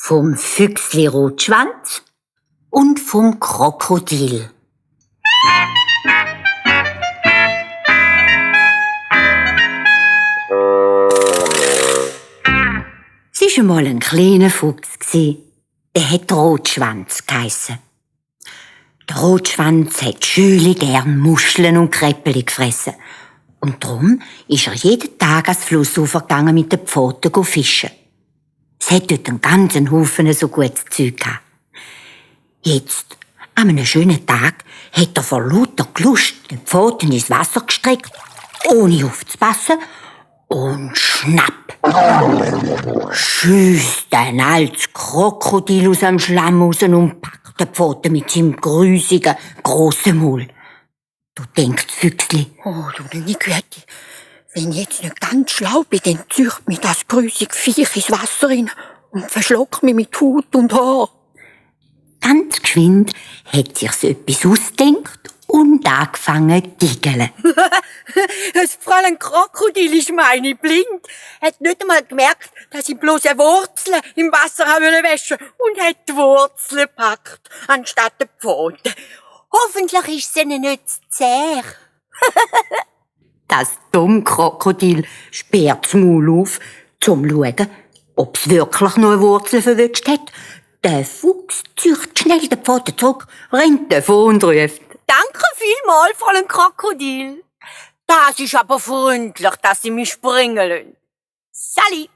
vom Füchsli Rotschwanz und vom Krokodil. Es war einmal ein kleiner Fuchs. Der hat Rotschwanz geheissen. Der Rotschwanz hat schön gern Muscheln und Kräppeli gefressen. Und darum ist er jeden Tag ans Flussufer gegangen mit den Pfoten fischen. Es hat dort einen ganzen Haufen so gutes Zeug gehabt. Jetzt, an einem schönen Tag, hat er vor lauter Lust die Pfoten ins Wasser gestreckt, ohne aufzupassen, und schnapp! Schießt ein altes Krokodil aus dem Schlamm raus und packt die Pfoten mit seinem grusigen, grossen Maul. Du denkst, Füchsli. Oh, du liebe Güte. Wenn ich jetzt nicht ganz schlau bin, dann zieht mich das grusige Viech ins Wasser rein und verschluckt mich mit Haut und Haar. Ganz geschwind hat sich's etwas ausgedacht und angefangen zu giggeln. Das Fräulein Krokodil ist meine blind. Hat nicht einmal gemerkt, dass ich bloß eine Wurzel im Wasser waschen wollte und hat die Wurzel gepackt, anstatt die Pfoten. Hoffentlich ist sie nicht zu zäh. Das dumme Krokodil sperrt das Maul auf, zum zu schauen, ob es wirklich noch eine Wurzel verwünscht hat. Der Fuchs zieht schnell die Pfoten zurück, rennt davon und ruft: Danke vielmals, Fräulein Krokodil. Das ist aber freundlich, dass Sie mich springen lassen. Sally!